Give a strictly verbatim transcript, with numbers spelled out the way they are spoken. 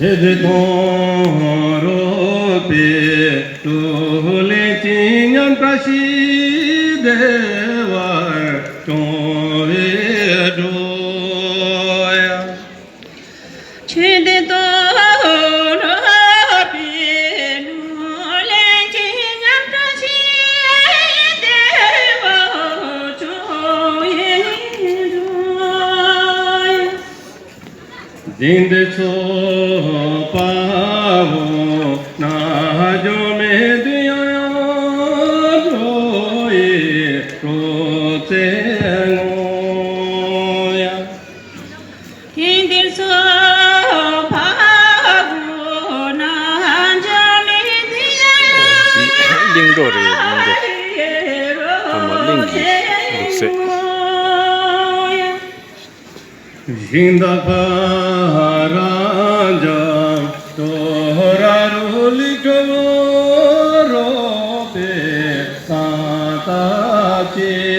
ཚེ་འདི་དང་རབ་པའི་བགྲོ་གླེང་ཅིང་མཉམ་བཀྲ་ཤིས་བདེ་བར་སྐྱོང་བའི་འགྲོ་ཡ། ཆོས་འདི་དང་རབ་པའི་བགྲོ་གླེང་ཅིང་མཉམ་བཀྲ་ཤིས་བདེ་བར་སྐྱོང་བའི་འགྲོ་ཡ། འདི་འདྲའི་ཚོགས་པ་འོ་ན་འཇོ་མི་འདི་ཡང་ཡང་འགྲོ་ཡི་འགྲོ་ཚེ་ངོ་ཡ། འདི་འདྲའི་ཚོགས་པ་འོ་ན་འཇོ་མི་འདི་ཡང་ཡང་འགྲོ་ཡི་འགྲོ་ཚེ་ངོ་ཡ། གླིང་འགྲོ་རེད། གླིང་འགྲོ། ཨ་མ་གླིང་གི་འདུག་སེ། ཞིང་དག་པ་རང་འཇམ་དོ་ར་རུ་ལི་ཀྲོ་རོ་པེ་སང་ཏ་ཅི།